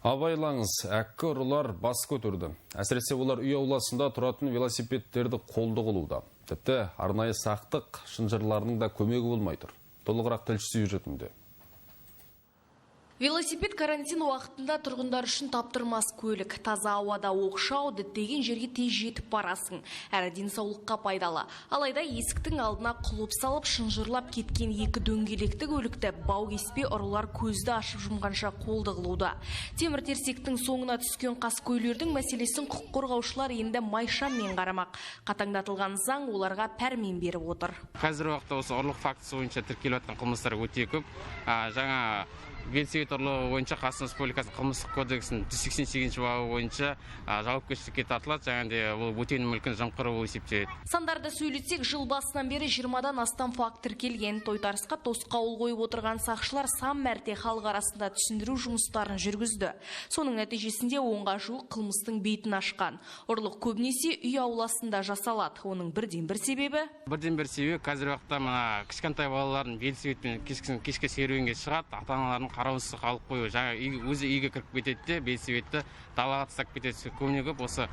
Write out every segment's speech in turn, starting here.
Абайлаңыз, әккі ұрылар бас көтерді. Әсіресе олар үй ауласында тұратын велосипедтерді қолды қылуда. Тіпті арнайы сақтық шынжырларының да көмегі болмай тұр. Толығырақ тілші сюжетінде. Велосипед карантин уақытында тұрғындар үшін таптырмас көлік. Таза ауада оқшау, діттеген жерге тез жетіп барасың. Әрі денсаулыққа пайдалы. Алайда есіктің алдына құлып салып, шынжырлап кеткен екі дөңгелекті көлікті бау кеспе ұрылар көзді ашып жұмғанша қолды қылуда. Темір терсектің соңына түскен қаскөйлердің мәселесін құқық қорғаушылар енді майшаммен қарамақ. Қатаңдатылған заң оларға пәрмен беріп отыр. Қазіргі уақытта осы ұрлық фактісі бойынша тіркеліп жатқан қылмыстар өте көп. Жаңа велосипед ұрлығы бойынша Қазақстан Республикасының қылмыстық кодексінің 188 бабы бойынша жауапкершілікке тартылады, және де бұл бөтен мүлкін жымқыру болып есептеледі. Сандарды сөйлетсек, жыл басынан бері 20-дан астам факт тіркелген. Тойтарысқа тосқауыл қойып отырған сақшылар сан мәрте халық арасында түсіндіру жұмыстарын жүргізді. Соның нәтижесінде 10-ға жуық қылмыстың бетін ашқан. Ұрлық көбінесе үй ауласында жасалады. Оның бірден-бір себебі? Бірден-бір себебі қазіргі уақытта мына кішкентай балалардың велосипедпен кешкі серуенге шығады, ата-аналардың қараусыз қалып қою, жаңа өзі үйге кіріп кетеді де велосипедті далаға тастап кетеді. Көбіне көп осы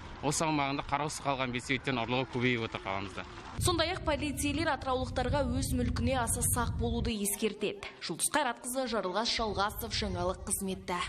аумағында қараусыз қалған велосипедтен ұрлығы көбейіп отыр қаламызда. Сондай-ақ полицейлер атыраулықтарға өз мүлкіне аса сақ болуды ескертеді. Жұлдыз Қайратқызы, Жарылғас Жалғасов, жаңалық қызметі.